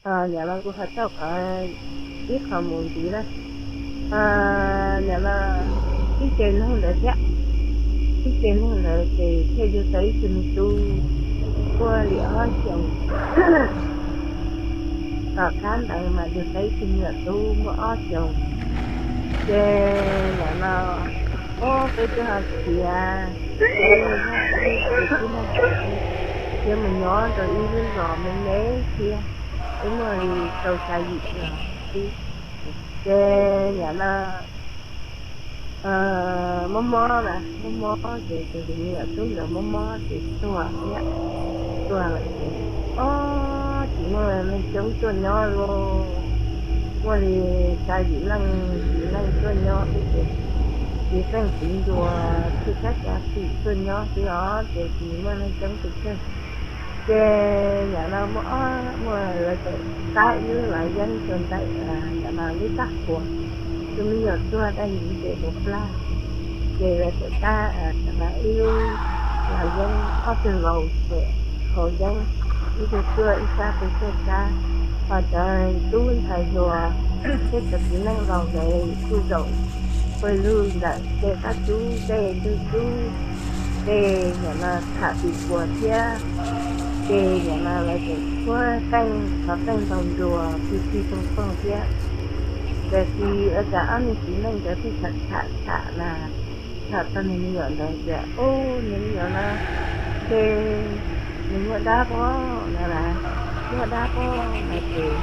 Nim no kuv ho tau qhov ib qho mus ntxiv na. Nim no ib ce neeg ntawd thiab, ib ce neeg ntawd ces thiaj yug tau ib tug me tub muaj li ob xyoos. Tom qab ntawd mas yug tau ib tug me nyuam tub muaj ob xyoos. Ces nim no, o, peb twb ho khiav, peb mus nyob rau ib lub zos me me thiab, peb muaj li rau xya yim xwb. Ces nim no mob mob na, mob mob ces tus me nyuam tub ntawd mob mob ces tuag thiab. Tuag lawm ces, o, tsis muaj neeg coob tuaj nyob li, muaj li xya yim leej yim leej tuaj nyob xwb ces, txiv qeej txiv nruas thiaj txhab cav xwm tuaj nyob xwb os, ces tsis muaj neeg coob pes tsawg. Ces nim no muaj ob, muaj lawv txawm tab ib lub lav yeeb rau ntawm nim no lub txaj qhua, tus me nyuam tuag tag ntxiv ces hauv plag, ces lawv txawm tab ib lub lav yeeb, ob tug laus ces haus yeeb, ib tug tuaj ib sab, ib tug tuaj ib sab. Ho cov tub ntxhais hluas thiab cov txiv neej laus ntawd kuj zaum pawg lug ntawm tej qab cub, tej ntug cub, tej nim no tham pim kuas thiab. Ces nim no lawv txawm tshuab qeej, qhov qeej ntaus nruas pig pig poog poog thiab. Tiam sis ua cas ob niag txiv neej ntawd pheej tham tham tham na, tham txog nws me nyuam ntawd tias, o, nws me nyuam no ntshe nws muaj dab pob no las, muaj dab pob no ces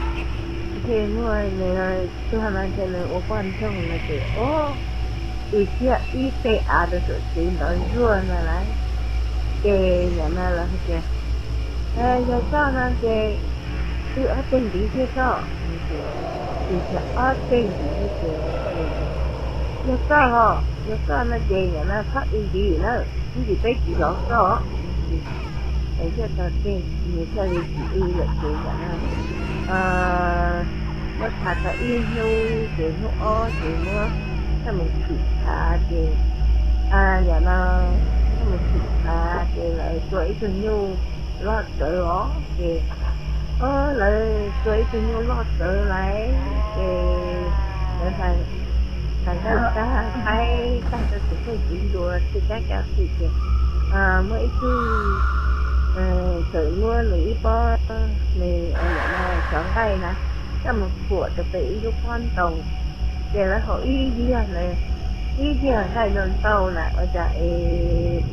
ntshe muaj nws tuag no ntshe nws ua poj ntxoog no ces, o, tus ciaj ib teg av rau saum tsev ntov zuag no las. Ces nim no lawv hais tias, yog koj no ces wb ob teg ntiv thiab koj. Ces ob teg ntiv thiab ces, yog koj los, yog koj no ces nim no txhob wb ntiv na, ib ntsis peb tsis zov koj. Ces thiaj tog teg, nws thiaj li tsis wb lawm ces nim no muab thav tau ib hnub ces hnub ob ces muab coj mus tshwm thav ces, nim no coj mus tshwm thav ces lawv tua ib tug nyuj loj txawv os ces, o, lawv tua ib tug nyuj loj txawv lawm ces lawv hais nkauj tag, qaib tag rau tus kheej txiv nruas thiaj txhab cav xwm ces muaj ib tug txawm muab nws ib pob, nws nim no cov nqaij na, coj mus khuam rau pem ib lub pob ntoo. Ces lawv haus ib diag na, ib diag nqaij ntau ntau na, ua cas es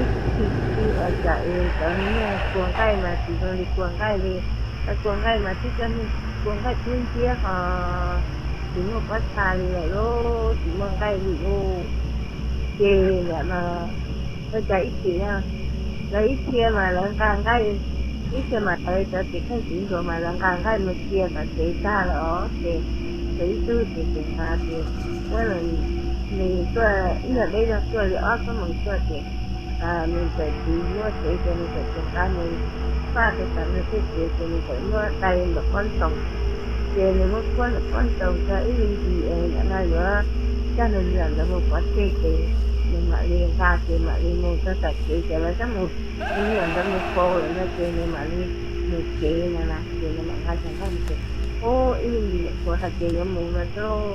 ib txhis ua cas es cov niag kua nqaij mas tsis zoo li kua nqaij li. Cov kua nqaij mas twb cov niag kua nqaij dub nciab ho tsis muaj pob txha li lawm lauj, tsis muaj nqaij li lauj. Ces nim no ua cas ib txhis no lawv ib txhia mas lawv nqa nqaij, ib txhia mas lawv cov txiv kheej txiv nruas mas lawv nqa nqaij mus cia tom tsev tag lawm os ces, txawm ib tug ces tseem nqa ces muab nws tuaj ib nyuag deb zog tuaj li ob xuab moos tuaj ces nws txawm tsis muaj tsev ces nws txawm tseem nqa nws faj rau tom nws tej tsev ces nws txawm muab dai ntawm pob ntoo. Ces nws muab khuab ntawm pob ntoo tag ib me ntsis es nim no yuav coj nws me nyuam ntawd mus pov tseg ces nws mam li nqa ces mam li mus txog tom tsev ces lawv coj mus, nws me nyuam ntawd mus faus lawm no ces nws mam li mus tsev no na ces nws mam nqa cov nqaij mus ces, o, ib me ntsis nyuam qhuav hais tias yuav mus no xwb lauj.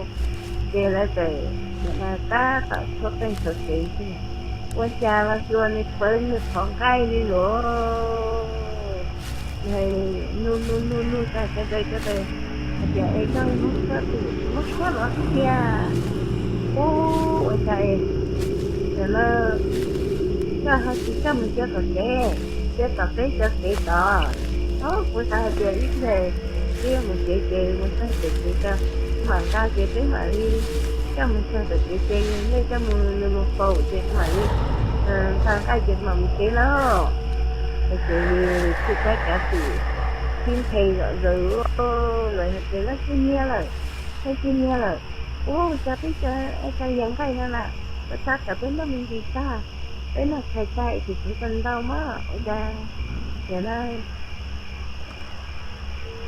Ces lawv txawm nim no tab tom tshuab qeej rau tsev xwb, ua cas los xyuas nws pawv nws qhov nqaij li lauj. Nws nug nug nug nug tag sawv daws sawv daws hais tias es koj muab khuab twg, muab khuab los tiag. Ub, ua cas es nim no koj ho tsis coj mus cia tom tsev, cia tom peb cov tsev tod. Ob, kuv xav hais tias ib ntsis peb yuav mus tsev ces mus txog tom tsev tso, mam nqa ces peb mam li coj mus txog tom tsev ces nej coj mus, nws mus faus ces kuv mam li nqa nqaij ces kuv mam mus tsev no. Ces thiaj txhab cav xwm sib nthe zom zaws, lawv hais tias leej twg nyiag lawm, leej twg nyiag lawm. Ub, cas peb cov, cas yog nqaij no na, ua cas peb noj me ntsis tag, peb noj tshais tag es tsis txhob tau ntau mas ua cas, nim no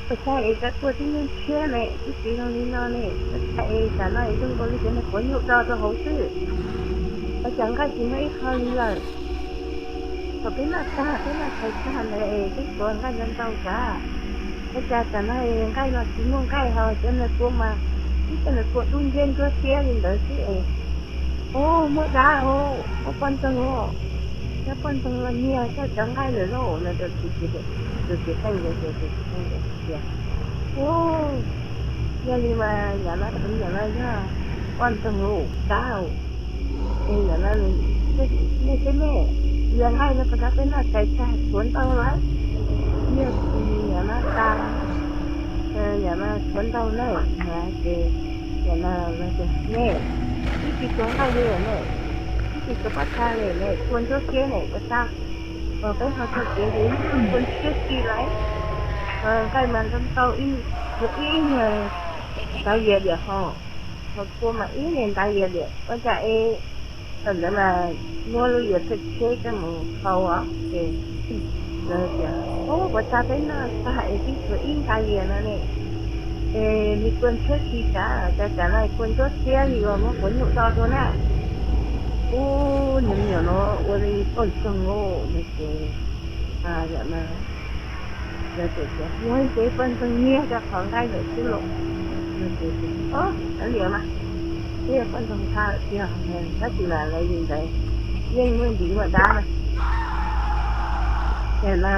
ua cas es cov kua tib neeg tshiab ne, tib txiv zoo li no ne, ua cas es tam no es zoo nkaus li cov niag quav nyuj do rau hauv xwb. Ua cas nqaij tsis muaj ib qho li lawm. Thaum peb noj tag, peb noj tshais tag ntawd es peb quav nqaij ntau ntau sav, ua Cas tam no nqaij no tsis muaj nqaij ho cov nws kua mas, ib cov nws kua dub nciab ntsuab xiab li ntawd xwb es. Ub, muaj dab os, muaj poj ntxoog os, muaj poj ntxoog los nyiag txog cov nqaij lawm lauj no rau tus txiv, tus txiv qeej ntawd ces tus txiv qeej ntawd hais tias, ub, yog li mas yam no kuv yam no yog poj ntxoog dab os, es yam no nej saib nej, yog nqaij no puas tau peb noj tshais tshag tshuav ntau lawm, yog yam no tas, yam no tshuav ntau na, ces yam no nej, ib tsis tshuav nqaij li ne, ib tsis tshuav pob txha li ne, kua ntsuab xiab ne, ua tag, peb ho txog kev ces kua ntsuab xiab lawm, nqaij mas ntau ntau, tshuav ib nyuag ntav yias diam ho, ho kua mas ib nyuag ntav yias diam, ua cas es thaum ntawd mas muab lub yias txhawj tsheb coj mus hau os ces lawv tias, ub, puas tag peb noj tag es twb tshuav ib ntav yias no ne, es nws kua ntsuab xiab tas, cas cas no kua ntsuab xiab li uas muab quav nyuj do dua na. Ub, niag me nyuam no ua li poj ntxoog os no ces, yam no lawv tias, yog ces poj ntxoog nyiag rau qhov nqaij ntawd xwb los no ces, o, kav liam mas, twb yog poj ntxoog tshaj lawm tiag, tab sis mas lawv li ntawd yeej muaj ntiv muaj dab na. Yam no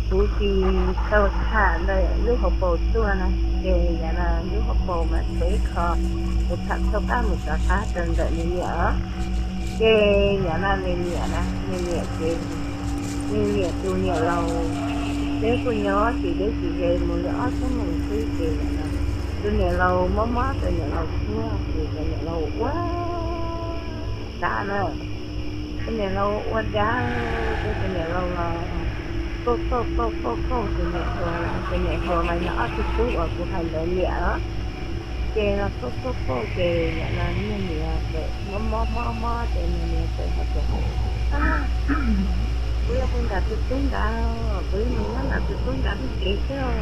kuv tsis tau tham ntawm lub hauv paus tuaj na, ces yam no lub hauv paus mas tshuav ib qho kuv tham txog qab mus rov qab rau ntawm nws niam os. Ces yam no nws niam na, nws niam ces nws niam tus niam laus, peb kuj nyob tsis deb tsis ze mus li ob xuab moos xwb ces yam no tus niam laus mob mob tus niam laus tuag ces tus niam laus ua dab na. Tus niam laus ua dab, ces tus niam laus los kauj kauj kauj kauj kauj tus niam hluas, tus niam hluas mas yog ob tug tub uas kuv hais ntawd niam os. Ces los kauj kauj kauj ces yam no niag niam txawm mob mob mob mob ces niag niam txawm hais tias, kuv yuav mus nram tus tub nrad, kuv yuav mus nyob nram tus tub nrad lub tsev xwb os,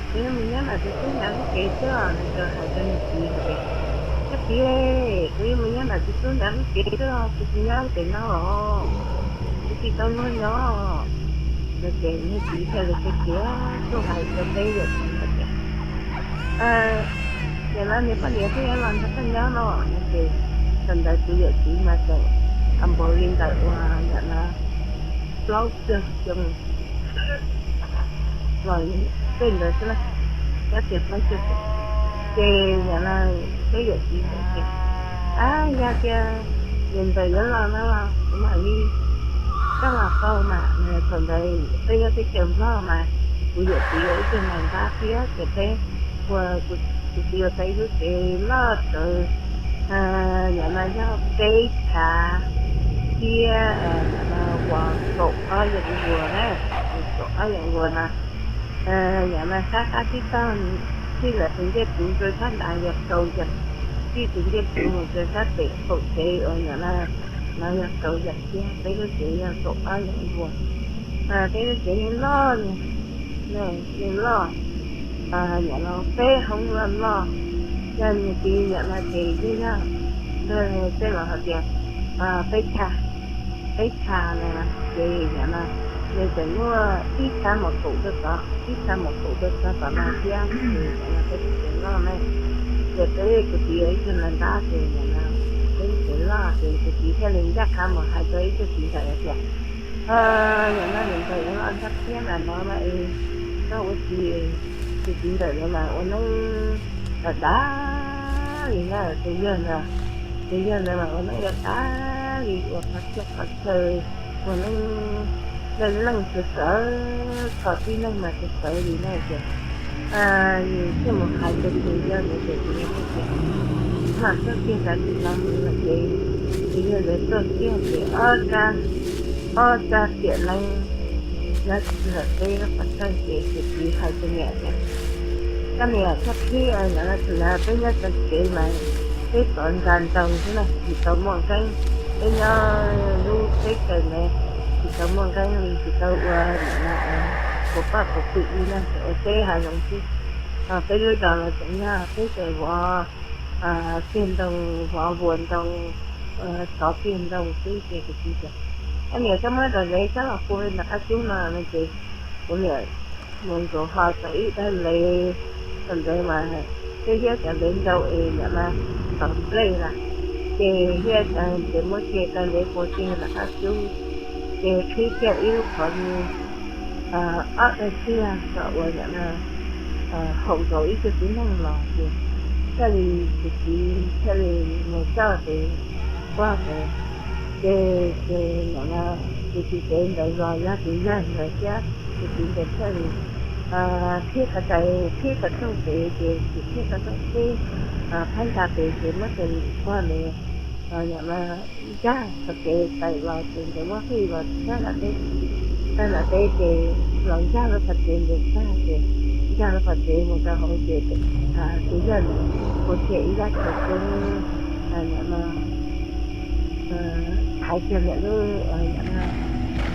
kuv yuav mus nyob nram tus tub nrad lub tsev xwb os no, ces hais rau nws txiv hais tias, koj txiv, kuv yuav mus nyob nram tus tub nrad lub tsev xwb os, kuv tsis nyob lub tsev no os, kuv tsis tau luag nyob no. Ces nws txiv thiaj li txiav txuj hais rau peb yawm txiv hais tias, yam no niag poj niam thiaj yuav los nrog koj nyob no no ces thaum ntawd tus yawm txiv mas tseem npaum li ntawm uas yam no plaub caug xyoo los tej ntawd xwb na, plaub caug xyoo. Ces yam no peb yawm txiv txawm tias, ab, yog tias niam ntxawm yuav los no los kuv mam li coj los tau mas, thaum ntawd peb nyob teb chaws Nplog mas kuv yawm txiv yog ib tug neeg ntab thiab ces peb ua, kuv txiv ua tau ib lub tsev loj txawv, yam no yog peb chav thiab yam no uas kaum ob yam vuas na, kaum ob yam vuas no. Yam no sab qab tib tog txij lawm tus ncej puv rau sab nrad yog rau yam, txij tus ncej puv mus rau sab pem qaum tsev uas yam no, no yog rau yam thiab, peb lub tsev yog kaum ob yam vuas. Peb lub tsev yeej loj, yeej loj, yam no peb hoob loj loj, yog nws txiv yam no ces yeej yog, tej laus hais tias peb chav, peb chav no ces yam no nws tseem muaj ib chav mos kaum rau tod, ib chav mos kaum rau tod tom no thiab ces yam no peb lub tsev loj na. Ces peb kuv txiv yog ib tug neeg ntab ces yam no peb lub tsev loj ces kuv txiv thiaj li ncaj qha mus hais rau ib tug txiv ntxawm hais tias, yam no niam ntxawm yuav los nrog peb nram no mas es koj ua txiv, tus txiv ntxawm ntawd mas ua neeb dav dav li na, tus yawg ntawd, tus yawg ntawd mas ua neeb dav dav li, ua qhov txhia qhov chaw, ua neeb leej leej sawv sawv, kho tib neeg mas sawv sawv li na ces nws thiaj mus hais rau tus yawg ntawd ces tus yawg hais tias, mam tuaj kiag nram tim no no ces tus yawg ntawd tuaj kiag ces ob rab, ob rab tiam neeb nyob txog peb lub qhov ncauj ces tus txiv hais tus niam tias, koj niam, koj qhib no, thaum ntawd peb nyob txog tsev mas peb txov ntsa ntoo xwb na, tsis tau muaj nqeeb, peb nyob lub teb chaws ntawd tsis tau muaj nqeeb li, tsis tau ua nim no puas poj puas pwm li na, tsuas ua teb hav zoov xwb. Peb lub zos los tseem yog teb chaws vov, tiag ntoo, vov vuas ntoo, txov tiag ntoo xwb ces tus txiv tias, koj niam, koj muab daim zes coj los pua nram qab cub no no ces kuv niam mus ntxuav hlo tau ib daim ntev, tau ntev mas thiab thiab cov ntev ntau es nim no tau nplej lawm, ces thiab cov ntev muab cia tau ntev puas tig nram qab cub, ces qhib kiag ib lub qhov ntawd ob daim tiag kom uas nim no haum nkaus ib tug tib neeg los ces thiaj li tus txiv thiaj li mus coj tus poj ntawd, ces ces nim no tus txiv tsev ntawd los yog tus yawg ntawd thiab tus txiv ntawd thiaj li qhib qhov tais, qhib qhov rooj pem ces tus qhib qhov rooj tib, phab ntsa pem ces muab tus poj ntawd nim no nkag qhov tsev tawm los ces nkawd muab qhij los txog nram teb, txog nram teb ces los nkag lub qhov tsev ntawd tag ces nkag lub qhov tsev mus rau hauv ces tus yawg ntawd ua kiag ib zaj khawv koob, nim no thaiv kiag ntawm lub nim no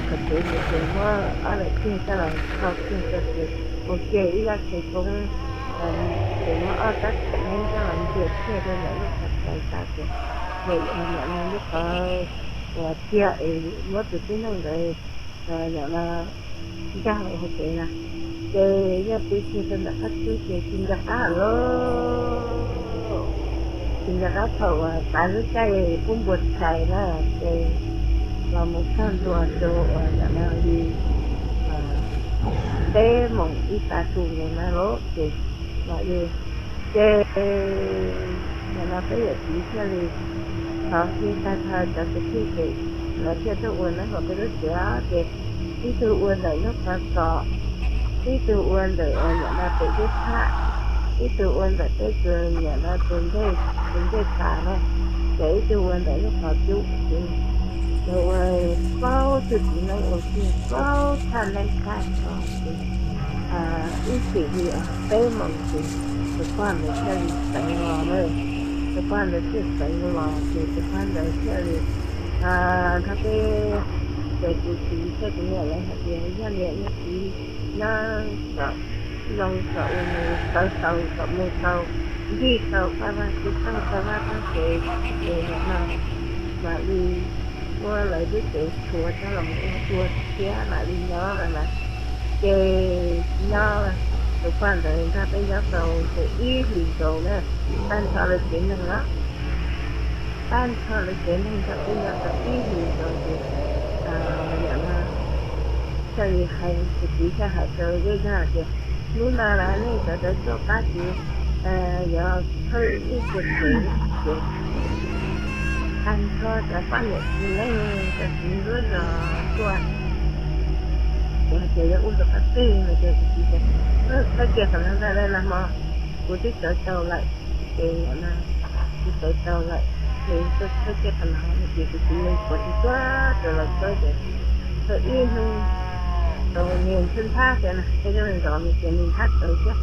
qhov tsev ntawd ces muab ob daim tiag coj los tho kiag rau ces ua kiag ib zaj khawv koob, ces muab ob rab phom neeb coj los ntxias kiag rau ntawm lub qhov tsev tas ces nim no lub qhov uas tiag es muab tus tib neeg ntawd nim no nkag los hauv tsev na, ces yog pw kiag rau ntawm qab cub ces tsis nco qab lawm. Tsis nco qab thaum uas tav lub caij pub npua tshais na, ces los mus txog ntua rau uas nim no li peb moos ib tav su ntawd na lauj, ces mam li, ces nim no peb yawm txiv thiaj li thov kiag tag nrho cov kwv tij ces lawv thiaj tuaj ua neeb hauv peb lub tsev ces ib tug ua ntawm lub qhov txos, ib tug ua ntawm nim no pem lub tshab, ib tug ua ntawm peb tus nim no tus ncej, tus ncej tas na, ces ib tug ua ntawm lub qhov cub ces lawv ua plaub tug txiv neeb ua kiag plaub tshaj neeb tshaj txos ces ib chim li peb moos ces tus poj ntawd thiaj li txeev los na. Tus poj ntawd thiaj txeev los ces tus poj ntawd thiaj li nrog peb, ces kuv txiv thiab kuv niam lawv hais tias yog niam yog txiv nyob kom zoo kom ua mus txawv tau kom mus tau ncig tau paj vaj tsib taug paj vaj paj tsev, ces nim no mam li muab lawv lub tsev tshuav coj los ua dua thiab mam li nyob lawm na. Ces nyob, tus poj ntawd nrog peb nyob tau ces ib hlis nkaus na, tag nrho lawv tsev neeg na, tag nrho lawv tsev neeg nrog peb nyob tau ib hlis nkaus ces nim no thiaj li hais, tus txiv thiaj hais rau zej zog tias hnub no lawm nej cov tawv tuaj pab kuv yuav thawj ib tug tsev, ces tag nrho cov poj niam txiv neej cov txiv nruab zos tuaj, ces hais tias yuav ua rau qhov twg no ces tus txiv tias thawj kiag qhov no ntag, nag hmo kuv twb txawv tau lawm, ces nim no kuv txawv tau lawm, ces tuaj thawj kiag qhov no no ces tus txiv yeej tuav tsis tuaj rau lawv txawb ces thawj ib hnub tau niag ntxhwb nthab tias na, peb lub zos no ces nws nthab txawv thiab,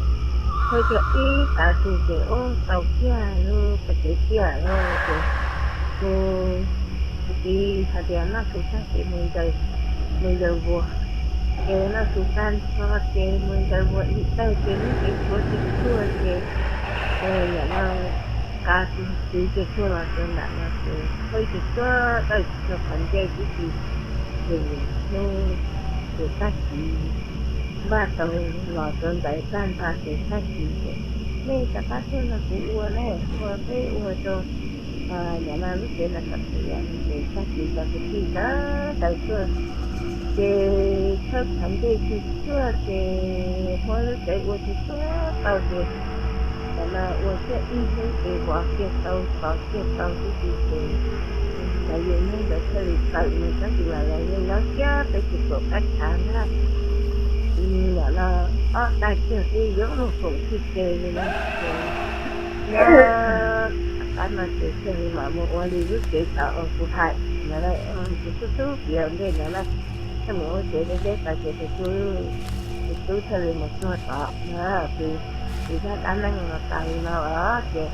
thawj kiag ib tav su ces ub tau kiag lub qhov tsev tiag lawm ces tus txiv hais tias noj su tag ces mus ncaws, mus ncaws vuas, ces noj su tag nrho ces mus ncaws vuas ib tag ces muab tsev tshuav tsis tshuaj ces nim no qa txiv tsev tshuaj los rau nram no ces thawj tsis tshuaj tawm tsis tshuaj qhov ncej tib si. Ces hnub ces tag kis npaj tau los rau ntawd tag nrho ces tag kis ces nej rov qab tuaj nrog kuv ua na, ua peb ua rau nim no lub tsev no kom tiav no ces tag kis cov kwv tij sawv daws tuaj ces thawj qhov ncej tsis tshuaj ces muab lub tsev ua tsis tshuaj tau ces nim no ua kiag ib hnub ces vov kiag tau txov kiag tau tib si ces cov yawg neeg ntawd thiaj li tawm mus txog ntawd los lawv yeej nyob kiag peb tsis pom qab tshav ntag. Nim no ob tag kiag twb yuav mus koom txij ke li na ces nyob tom qab no ces thiaj li mam mus ua li lub tsev tod uas kuv hais no, tus tub tub piav ntej no na, thiaj mus ua tsev deb deb tod ces tus tub, tus tub thiaj li mus tuag tod na. Ces zaj dab neeg no tas li no los ces